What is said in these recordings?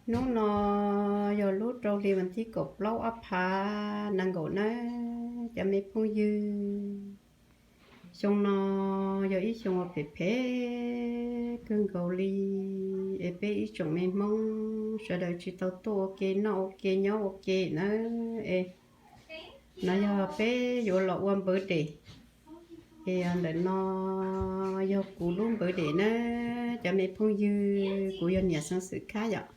Hnub no yog lub rau hli vas thib kaum plaub ob phav nees nkaum nawb cov me phooj ywg. Xyoo no yog ib xyoo uas phem phem kawg nkaus li, es peb ib tsoom me Hmoob sawv daws tsis tau tuaj ua ke noj ua ke nyob ua ke nawb es. No yog peb yuav los ua npawv dem, es ntawm no yog kuv lub npawv dem nawb cov me phooj ywg. Kuv yog niam Xeev Xwm Khab yom.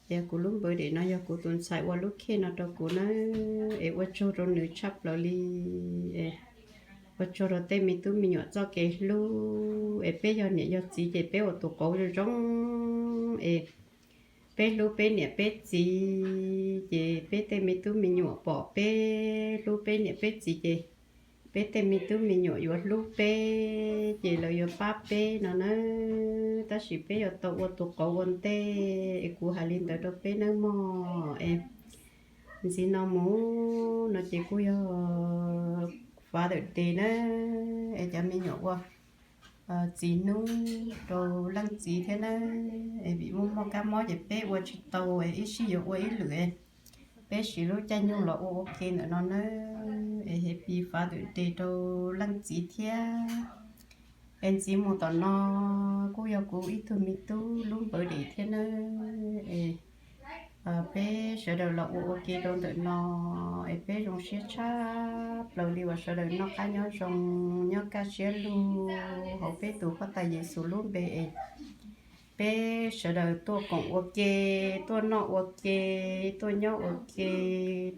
Es kuv lub npawv dem no yog kuv tus ntxhais ua lub khej no rau kuv nawb, es ua tsaug rau nws tshaj plaws li. Es ua tsaug rau tej me tub me nyuam txoj kev hlub, es peb yog niam yog txiv ces peb ua tus qauv zoo zoo, es peb hlub peb niam peb txiv, ces peb tej me tub me nyuam pom peb hlub peb niam peb txiv ces peb tej me tub me nyuam yuav hlub peb, ces lawv yuav pab peb no nawb. Tab sis peb yuav tau ua tus qauv ua ntej, es kuv hais li ntawd rau peb nawb mog. Es ntxiv no mus no ces kuj yog Father's Day nawb, es cov me nyuam ua txiv hnub rau leej txiv thiab nawb. Es vim muaj muaj kab mob ces peb ua tsis tau, es ib sij yuav ua ib lwm, peb siv lub caij nyoog los ua ua ke ntawm no nawb. Es Happy Father's Day rau leej txiv thiab. Es ntxiv mus tom no kuj yog kuv ib tug me tub lub npawv dem thiab nawb. Es peb sawv daws los ua ua ke rau ntawm no, es peb zoo siab tshaj plaws li uas sawv daws noj qab nyob zoo, nyob kaj siab lug hauv peb tus Huab Tais Yes Xus lub npe es peb sawv daws tuaj koom ua ke, tuaj noj ua ke, tuaj nyob ua ke.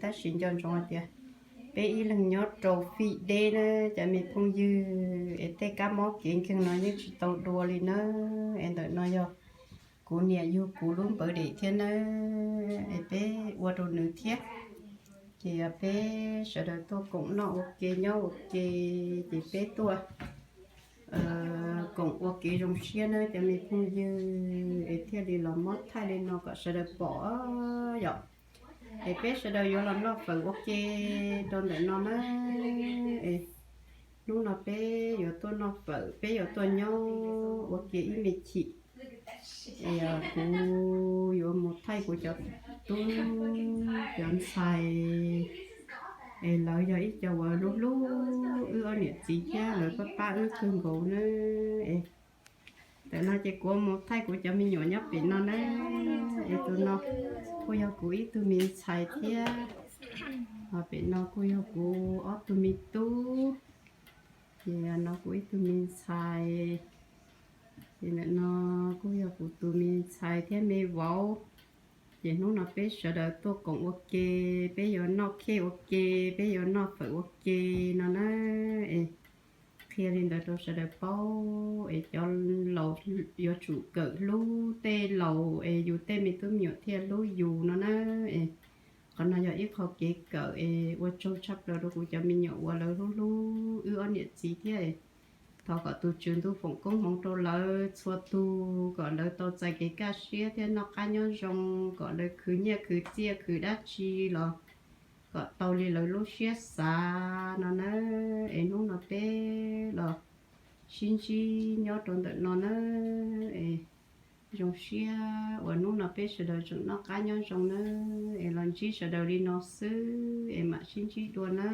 Tab sis nco ntsoov hais tias peb ib leeg nyob rau fij deb na cov me phooj ywg, es tej kab mob kev nkeeg no yeej tsis tau dua li na. Es ntawm no yog kuv niam yug kuv lub npawv dem thiab nawb, es peb ua rau nws thiab. Ces yog peb sawv daws tuaj koom noj ua ke nyob ua ke, ces peb tuaj koom ua kev zoo siab na cov me phooj ywg, es thiaj li los muab thaij li no kom sawv daws pom yom. Es peb sawv daws yuav los noj fawm ua ke rau ntawm no na. Es hnub no peb yuav tuaj noj fawm, peb yuav tuaj nyob ua ke ib me chim. Es kuv yuav mus thaij kuv cov tub cov ntxhais, es lawv yog ib co uas hlub hlub wb ob niam txiv thiab lawv pab pab wb kawg nkaus na. Es ntawm no ces kuv mus thaij kuv cov me nyuam nyob pem no na. Es tus no kuj yog kuv ib tug me ntxhais thiab, ho pem no kuj yog kuv ob tug me tub. Ces no kuv ib tug me ntxhais, ces ntawm no kuj yog kuv tus me ntxhais thiab me vauv. Ces hnub no peb sawv daws tuaj koom ua ke, peb yuav noj khej ua ke, peb yuav noj fawm ua ke no na. Es qhia li ntawd rau sawv daws paub, es cov laus yuav tsum kawm hlub tej laus, es yus tej me tub me nyuam thiaj hlub yus no na. Es qhov no yog ib qho kev kawm es ua tsaug tshaj plaws rau kuv cov me nyuam uas lawv hlub hlub wb ob niam txiv thiab. Thov kom tus Tswv ntuj foom koob hmoov rau lawv txhua tus, kom lawv tau txais kev kaj siab thiab noj qab nyob zoo, kom lawv khwv nyiaj khwv txiaj khwv dab tsi los kom tau li lawv lub siab xav no na. Es hnub no peb los sib ntsib nyob rau ntawm no na. Es zoo siab uas hnub no peb sawv daws tseem noj qab nyob zoo na. Es los ntsib sawv daws li no xwb es mam sib ntsib dua na.